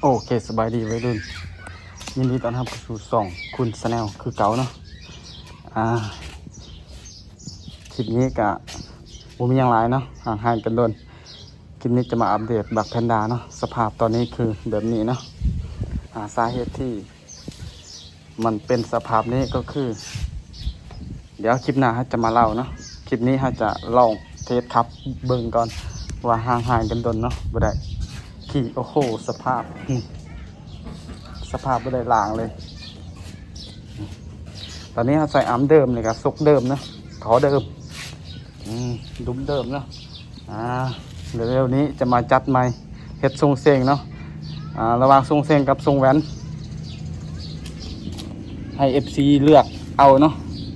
ໂອເຄ ສະບາຍດີໄວລຸ້ນ ຍິນດີຕ້ອນຮັບເຂົ້າສູ່ຊ່ອງຄຸນ Channel ຄືເກົ່າເນາະ. ອ່າ ຄລິບນີ້ກະບໍ່ມີຫຍັງຫຼາຍເນາະ ຫ່າງຫາຍກັນດົນ. ຄລິບນີ້ຈະມາອັບເດດບັກແພນດາເນາະ ສະພາບຕອນນີ້ຄືແບບນີ້ເນາະ. ອ່າ ສາເຫດທີ່ ມັນເປັນສະພາບນີ້ກໍຄື ດຽວຄລິບໜ້າເຮົາຈະມາເລົ່າເນາະ. ຄລິບນີ້ເຮົາຈະລອງເທສຂັບເບິ່ງກ່ອນວ່າຫ່າງຫາຍກັນດົນເນາະ ບໍ່ໄດ້ຂີ່. ໂອ້ໂຫ ສະພາບ ສະພາບບໍ່ໄດ້ລ້າງເລີຍ. ຕອນນີ້ເຮົາໃສ່ອາມເດີມ ແລ້ວກໍຊົກເດີມເນາະ ທໍ່ເດີມ ອືມ ດຸມເດີມເນາະ. ອ່າ ເລັວໆນີ້ຈະມາຈັດໃໝ່ ເຮັດຊົງເຊັງເນາະ. ອ່າ ລະຫວ່າງຊົງເຊັງກັບຊົງແຫວນ ໃຫ້ເອັຟຊີເລືອກເອົາເນາະ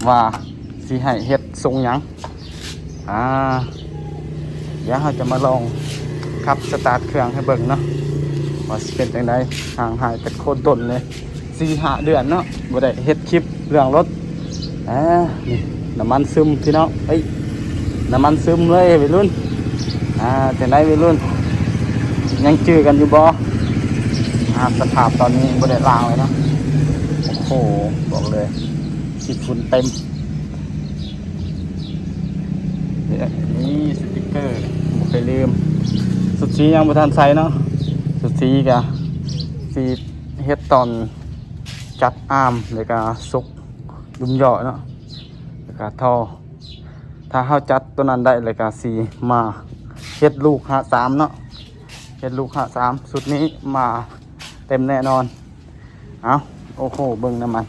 ວ່າຊິໃຫ້ເຮັດຊົງຫຍັງ. ອ່າ ດຽວເຮົາຈະມາລອງຂັບສະຕາດເຄື່ອງໃຫ້ເບິ່ງເນາະ ວ່າຊິເປັນຈັ່ງໃດ. ຫ່າງຫາຍກັນໂຄດດົນເລີຍ ສີ່ຫ້າເດືອນເນາະ ບໍ່ໄດ້ເຮັດຄລິບເລື່ອງລົດ. ອ່າ ນີ້ ນ້ຳມັນຊຶມພີ່ນ້ອງ ເອີຍ ນ້ຳມັນຊຶມເລີຍໄວລຸ້ນ. ອ່າ ຈັ່ງໃດໄວລຸ້ນ ຍັງຈື່ກັນຢູ່ບໍ່? ອ່າ ສະພາບຕອນນີ້ບໍ່ໄດ້ລ້າງເລີຍເນາະ. ໂອ້ໂຫ ບອກເລີຍຂີ້ຝຸ່ນເຕັມ. ນີ້ສະຕິກເກີ ບໍ່ເຄີຍລືມ. ຊຸດສີຍັງບໍ່ທັນໃສ່ເນາະ ຊຸດສີກະຊິເຮັດຕອນຈັດອາມ ແລ້ວກະຊົກດຸມເຍາະເນາະ ແລ້ວກະທໍ່. ຖ້າເຮົາຈັດໂຕນັ້ນໄດ້ ແລ້ວກະຊິມາເຮັດລູກຫ້າສາມເນາະ ເຮັດລູກຫ້າສາມ ຊຸດນີ້ມາເຕັມແນ່ນອນ. ເອົາ ໂອ້ໂຫ ເບິ່ງນ້ຳມັນ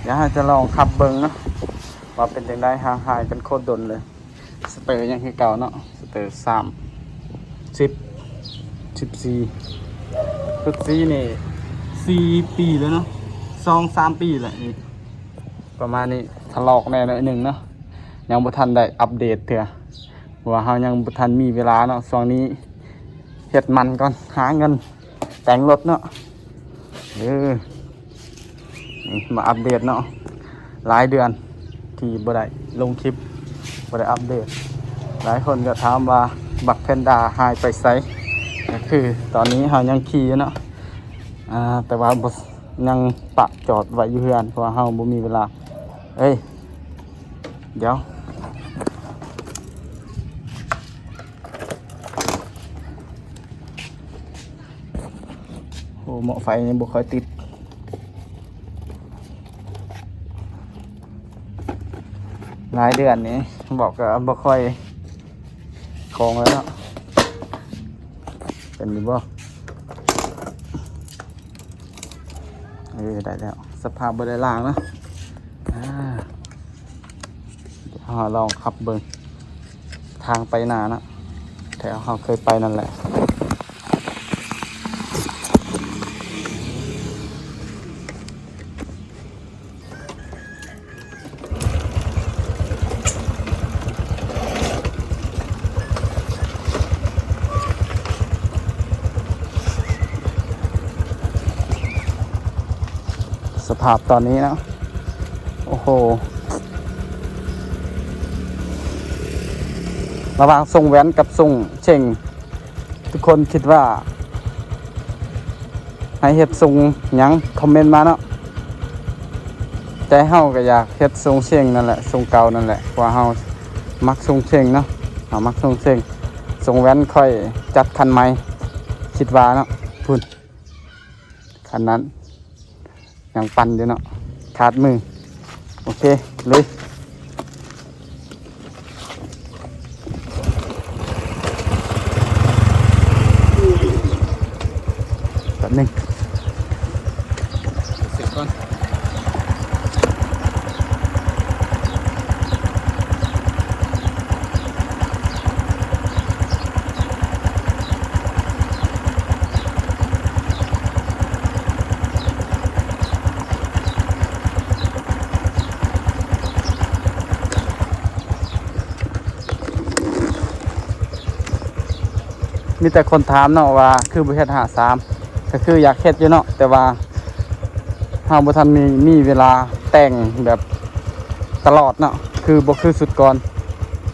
ດຽວເຮົາຈະລອງຂັບເບິ່ງເນາະ ວ່າເປັນຈັ່ງໃດ. ຫ່າງຫາຍກັນໂຄດດົນເລີຍ. ສະເຕີຍັງຄືເກົ່າເນາະ ສະເຕີສາມສິບ ສິບສີ່ ຊຸດສີນີ້ສີ່ປີແລ້ວເນາະ ສອງສາມປີແລ້ວນີ້ ປະມານນີ້. ຖະລອກແດ່ໜ້ອຍໜຶ່ງເນາະ ຍັງບໍ່ທັນໄດ້ອັບເດດເທື່ອ ເພາະວ່າເຮົາຍັງບໍ່ທັນມີເວລາເນາະ. ຊ່ວງນີ້ເຮັດມັນກ່ອນ ຫາເງິນແຕ່ງລົດເນາະ. ເອີ ນີ້ມາອັບເດດເນາະ ຫຼາຍເດືອນທີ່ບໍ່ໄດ້ລົງຄລິບ ບໍ່ໄດ້ອັບເດດ. ຫຼາຍຄົນກໍຖາມວ່າບັກແພນດາຫາຍໄປໃສ ກໍຄືຕອນນີ້ເຮົາຍັງຂີ່ຢູ່ເນາະ ອ່າ ແຕ່ວ່າບໍ່ ຍັງປະຈອດໄວ້ຢູ່ເຮືອນ ເພາະວ່າເຮົາບໍ່ມີເວລາ. ເອີຍ ດຽວ ໂອ້ ໝໍ້ໄຟຍັງບໍ່ຄ່ອຍຕິດ ຫຼາຍເດືອນນີ້ບອກກໍບໍ່ຄ່ອຍ ຂອງແລ້ວເນາະ ເປັນຢູ່ບໍ່? ເອີ ໄດ້ແລ້ວ ສະພາບບໍ່ໄດ້ລ້າງເນາະ. ອ່າ ດຽວເຮົາລອງຂັບເບິ່ງທາງໄປນາເນາະ ແຖວເຮົາເຄີຍໄປນັ້ນແຫຼະ. ສະພາບຕອນນີ້ເນາະ ໂອ້ໂຫ ລະຫວ່າງຊົງແຫວນກັບຊົງເຊັງ ທຸກຄົນຄິດວ່າໃຫ້ເຮັດຊົງຫຍັງ ຄອມເມັນມາເນາະ. ແຕ່ເຮົາກໍຢາກເຮັດຊົງເຊັງນັ້ນແຫຼະ ຊົງເກົ່ານັ້ນແຫຼະ ເພາະວ່າເຮົາມັກຊົງເຊັງເນາະ ເຮົາມັກຊົງເຊັງ. ຊົງແຫວນຂ້ອຍຈັດຄັນໃໝ່ ຄິດວ່າເນາະ ພຸ້ນ ຄັນນັ້ນ ຍັງປັ່ນຢູ່ເນາະ ຂາດມື. ໂອເຄ ລຸຍ ແປັບໜຶ່ງ ເຊັກກ່ອນ. ມີແຕ່ຄົນຖາມເນາະວ່າຄືບໍ່ເຮັດຫ້າສາມ ກໍຄືຢາກເຮັດຢູ່ເນາະ ແຕ່ວ່າເຮົາບໍ່ທັນມີ ມີເວລາແຕ່ງແບບຕະຫຼອດເນາະ ຄືບໍ່ຄືຊຸດກ່ອນ.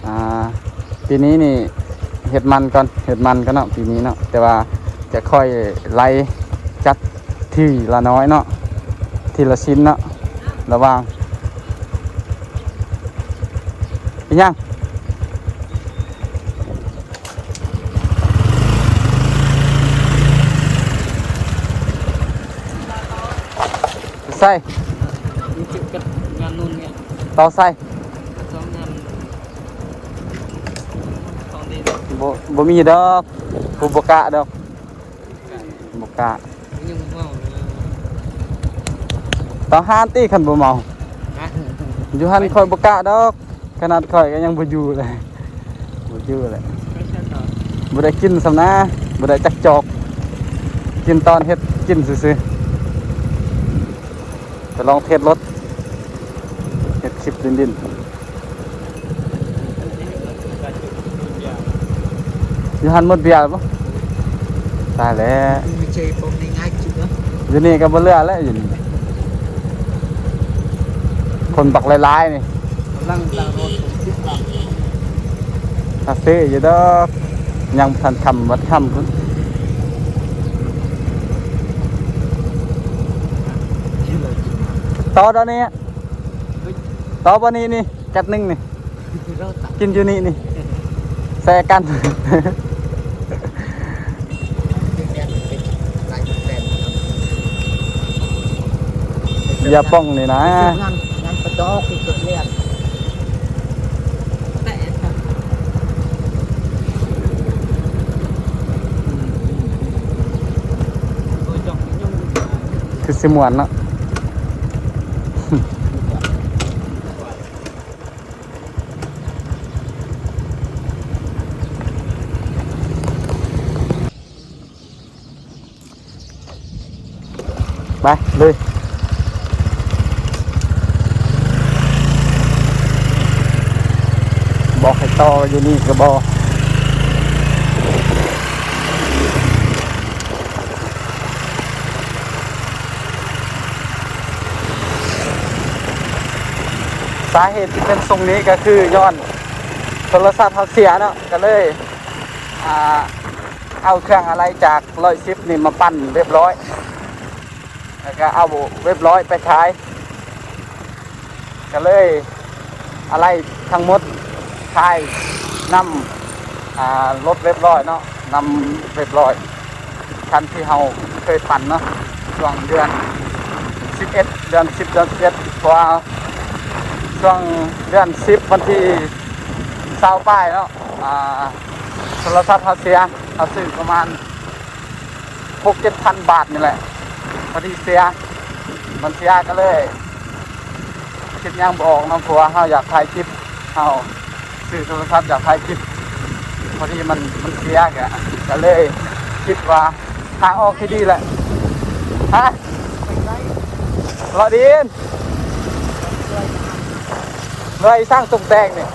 ອ່າ ປີນີ້ນີ້ເຮັດມັນກ່ອນ ເຮັດມັນກ່ອນເນາະ ປີນີ້ເນາະ ແຕ່ວ່າ ຈະຄ່ອຍໄລ່ຈັດທີລະໜ້ອຍເນາະ ທີລະຊິ້ນເນາະ ລະຫວ່າງ ອີຫຍັງ? ໃສ່ ມີຈຸດກັບງານນູນເນຍ ຕໍ່ໃສ່ ສອງງານ ຂອງດີ ບໍ່ ບໍ່ມີດອກ ກູບໍ່ກະດອກ ບໍ່ກະ ຍັງບໍ່ເມົານະ ຕໍ່ຮ້ານຕິ ຄັນບໍ່ເມົາ ຮະ ຢູ່ຫັ້ນຂ້ອຍບໍ່ກະດອກ ຂະໜາດຂ້ອຍກໍຍັງບໍ່ຢູ່ເລີຍ ບໍ່ຢູ່ເລີຍ ບໍ່ໄດ້ກິນສ່ຳນາ ບໍ່ໄດ້ຈັກຈອກ ກິນຕອນເຮັດກິນຊື່ໆ ໄປລອງເທສລົດ ເຮັດຄລິບຫຼິ້ນໆ ຢູ່ຫັ້ນໝົດເບຍແລ້ວບໍ່? ຕາຍແລ້ວ ຢູ່ນີ້ກໍບໍ່ເຫຼືອແລ້ວ ຢູ່ນີ້ ຄົນບັກຫຼາຍໆ ນີ້ ກຳລັງຕັ້ງລົດ ກາເຟຢູ່ດອກ ຍັງບໍ່ທັນຄ່ຳ ວັດຄ່ຳພຸ້ນ ຕໍ່ດອກນີ້ ຕໍ່ບໍ່ນີ້ ນີ້ ກັດໜຶ່ງນີ້ ກິນຢູ່ນີ້ນີ້ ແຊກັນ ເບຍປ່ອງນີ້ນະ ງານ ງານປະຈອກທີ່ເກີດເລື່ອງ ຄືຊິມ່ວນເນາະ. ໄປເລີຍ ບອກໃຫ້ຕໍ່ຢູ່ນີ້ກໍບໍ່. ສາເຫດທີ່ເປັນຊົງນີ້ກໍຄືຍ້ອນໂທລະສັບເຮົາເສຍເນາະ ກໍເລີຍ ອ່າ ເອົາເຄື່ອງອາໄລຈາກຮ້ອຍສິບນີ້ມາປັ່ນວຽບຮ້ອຍ ແລ້ວກໍເອົາວຽບຮ້ອຍໄປຂາຍ ກໍເລີຍອາໄລທັງໝົດຂາຍນຳ ອ່າ ລົດວຽບຮ້ອຍເນາະ ນຳວຽບຮ້ອຍ ຄັນທີ່ເຮົາເຄີຍປັ່ນເນາະ ຊ່ວງເດືອນສິບເອັດ ເດືອນສິບ ເດືອນສິບເອັດ ເພາະວ່າຊ່ວງເດືອນສິບ ວັນທີຊາວປາຍເນາະ ອ່າ ໂທລະສັບເຮົາເສຍ ເຮົາຊື້ປະມານ ຫົກເຈັດພັນບາດນີ້ແຫຼະ ພໍດີເສຍ ມັນເສຍກໍເລີຍຄິດຫຍັງບໍ່ອອກເນາະ ເພາະວ່າເຮົາຢາກຖ່າຍຄລິບ ເຮົາຊື້ໂທລະສັບຢາກຖ່າຍຄລິບ ພໍດີມັນ ມັນເສຍ ກໍ ກໍເລີຍຄິດວ່າທາງອອກທີ່ດີແຫຼະ ຮະ ເລາະດິນ ເມື່ອຍສ້າງຕົງແຕ່ງນີ້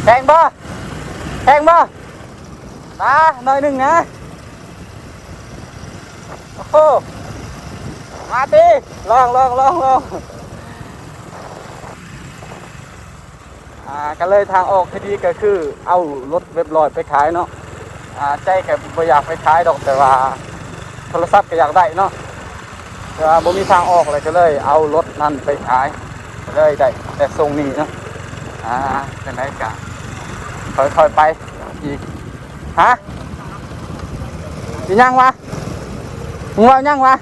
ແພງບໍ່? ແພງບໍ່? ມາໜ້ອຍໜຶ່ງນະ ໂອ້ໂຫ ມາຕິ ລອງ ລອງ ລອງ ລອງ ອ່າ ກໍເລີຍທາງອອກທີ່ດີກໍຄືເອົາລົດວຽບຮ້ອຍໄປຂາຍເນາະ ອ່າ ໃຈກໍບໍ່ຢາກໄປຂາຍດອກ ແຕ່ວ່າໂທລະສັບກໍຢາກໄດ້ເນາະ ແຕ່ວ່າບໍ່ມີທາງອອກເລີຍ ກໍເລີຍເອົາລົດນັ້ນໄປຂາຍ ກໍເລີຍໄດ້ແຕ່ຊົງນີ້ເນາະ ອ່າ ຈັ່ງໃດກໍຄ່ອຍໆໄປອີກ ຮະ ອີຫຍັງວະ ມຶງເວົ້າຫຍັງວະ?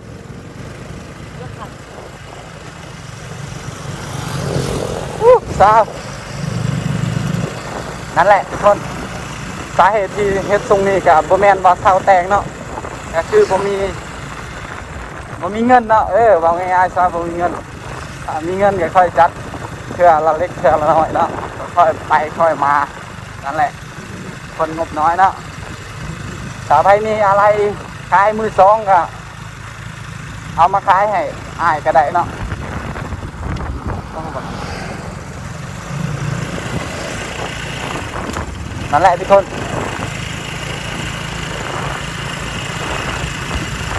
ອູ້ ສາວ ນັ້ນແຫຼະທຸກຄົນ ສາເຫດທີ່ເຮັດຊົງນີ້ກໍບໍ່ແມ່ນວ່າເຊົາແຕ່ງເນາະ ກໍຄືບໍ່ມີ ບໍ່ມີເງິນເນາະ ເອີ ເວົ້າງ່າຍໆຊະ ບໍ່ມີເງິນ ຖ້າມີເງິນກໍຄ່ອຍຈັດເທື່ອລະເລັກເທື່ອລະນ້ອຍເນາະ ຄ່ອຍໄປຄ່ອຍມາ ນັ້ນແຫຼະ ຄົນງົບນ້ອຍເນາະ ຖ້າໃຜມີອາໄລຂາຍມືສອງກໍ ເອົາມາຂາຍໃຫ້ອ້າຍກໍໄດ້ເນາະ ນັ້ນແຫຼະທຸກຄົນ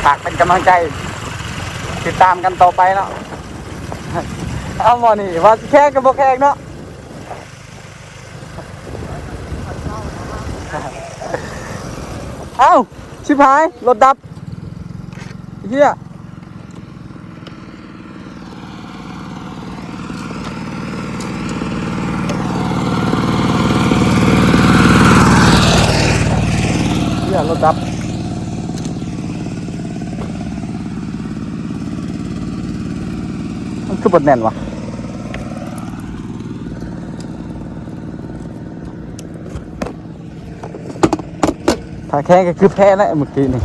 ຝາກເປັນກຳລັງໃຈ ຕິດຕາມກັນຕໍ່ໄປເນາະ ເອົາໝໍນີ້ວ່າຊິແຂງກໍບໍ່ແຂງເນາະ. ເອົ້າ ຊິບຫາຍ ລົດດັບ ເຮີ້ຍ ເຮີ້ຍ ລົດດັບ. ມັນຄືບໍ່ແໜ້ນວະ? ຖ້າແຂງກໍຄືແພ້ແຫຼະເມື່ອກີ້ນີ້.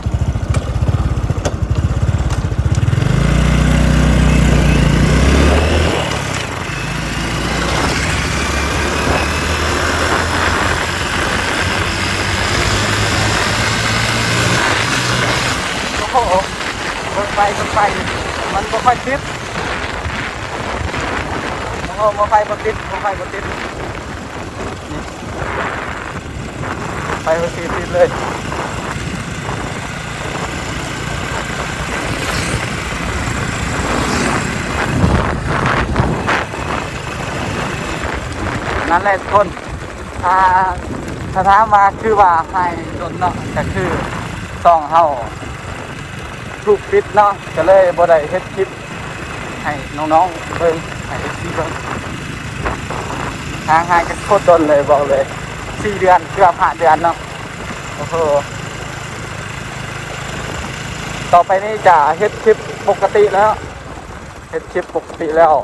ໂອ້ໂຫ ເບິ່ງໄປເບິ່ງໄປ ມັນບໍ່ຄ່ອຍຕິດ. ໂອ້ ບໍ່ໄຟບໍ່ຕິດ ບໍ່ໄຟບໍ່ຕິດ ນີ້ ໄຟບໍ່ຕິດຕິດເລີຍ. ນັ້ນແຫຼະທຸກຄົນ ຖ້າ ຖ້າຖາມວ່າຄືວ່າຫາຍດົນເນາະ ກໍຄືຊ່ອງເຮົາ ຖືກປິດເນາະ ກໍເລີຍບໍ່ໄດ້ເຮັດຄລິບໃຫ້ນ້ອງໆເບິ່ງ ໃຫ້ເອັຟຊີເບິ່ງ. ຫ່າງຫາຍກັນໂຄດດົນເລີຍ ບອກເລີຍ ສີ່ເດືອນ ເກືອບຫ້າເດືອນເນາະ. ໂອ້ໂຫ ຕໍ່ໄປນີ້ຈະເຮັດຄລິບປົກກະຕິແລ້ວ ເຮັດຄລິບປົກກະຕິແລ້ວ.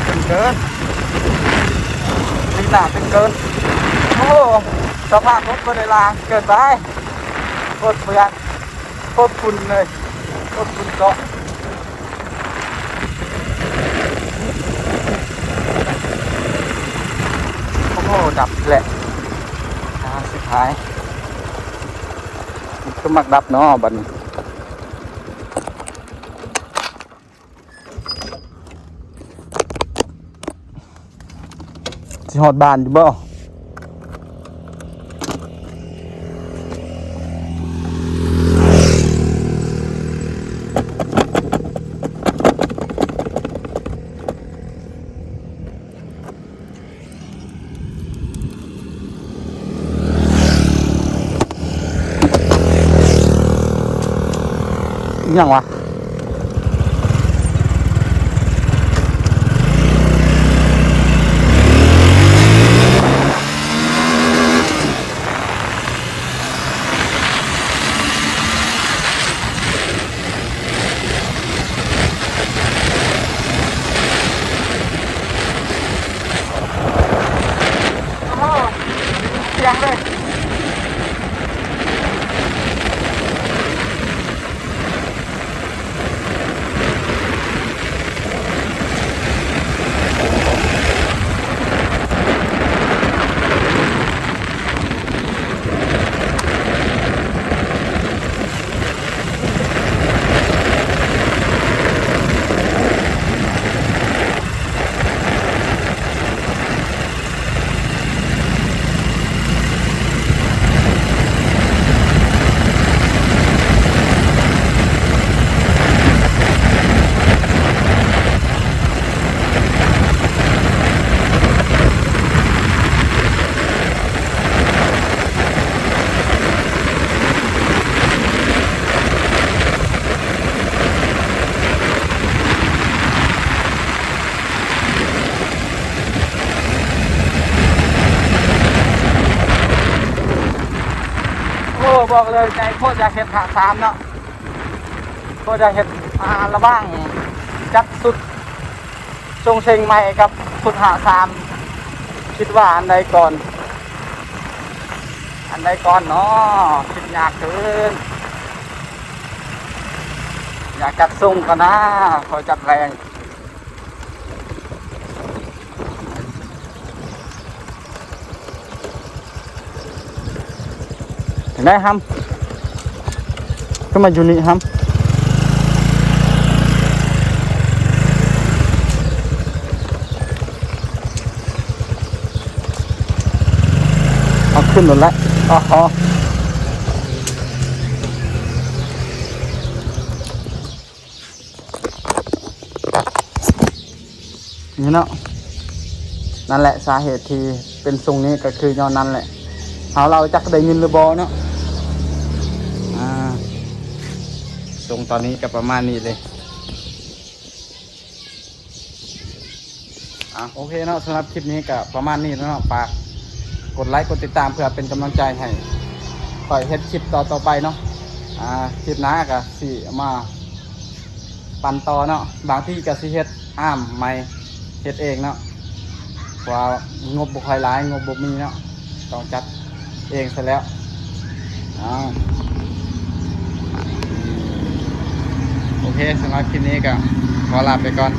ເປັນເກີນ ລີນາເປັນເກີນ. ໂອ້ ສະພາບລົດບໍ່ໄດ້ລ້າງ ເກີນໄປ ໂຄດເປື້ອນ ໂຄດຝຸ່ນເລີຍ ໂຄດຝຸ່ນເກາະ. ໂອ້ໂຫ ດັບແຫຼະ ອ່າ ສຸດທ້າຍ ຄືມັກດັບເນາະບັດນີ້. ຊິຮອດບ້ານຢູ່ບໍ່? ອີຫຍັງວະ? ໂອ້ໂຫ ສຽງເລີຍ. ໂອ້ ບອກເລີຍ ໃຈໂຄດຢາກເຮັດຫ້າສາມເນາະ ໂຄດຢາກເຮັດ ອ່າ ລະຫວ່າງຈັດຊຸດຊົງເຊັງໃໝ່ກັບຊຸດຫ້າສາມ ຄິດວ່າອັນໃດກ່ອນ ອັນໃດກ່ອນເນາະ? ຄິດຍາກເກີນ ຢາກຈັດຊົງກ່ອນນາ ຄ່ອຍຈັດແຮງ. ໄດ້ຫຳ ຂຶ້ນມາຢູ່ນີ້ຫຳ. ນັ້ນແຫຼະ ອໍ ນີ້ເນາະ ນັ້ນແຫຼະ ສາເຫດທີ່ເປັນຊົງນີ້ກໍຄືຍ້ອນນັ້ນແຫຼະ ເຮົາເລົ່າຈັກໄດ້ຍິນຫຼືບໍ່ເນາະ ອ່າ ຊົງຕອນນີ້ກໍປະມານນີ້ເລີຍ. ອ່າ ໂອເຄເນາະ ສຳລັບຄລິບນີ້ກໍປະມານນີ້ແຫຼະເນາະ ຝາກກົດໄລກົດຕິດຕາມເພື່ອເປັນກຳລັງໃຈໃຫ້ຂ້ອຍເຮັດຄລິບຕໍ່ໆໄປເນາະ ອ່າ ຄລິບໜ້າກໍຊິເອົາມາປັ່ນຕໍ່ເນາະ ບາງທີກໍຊິເຮັດອ້າມໃໝ່ ເຮັດເອງເນາະ ເພາະວ່າງົບບໍ່ຄ່ອຍຫຼາຍ ງົບບໍ່ມີເນາະ ຕ້ອງຈັດເອງຊະແລ້ວ ອ້າວ ໂອເຄ ສຳລັບຄລິບນີ້ກໍຂໍລາໄປກ່ອນ.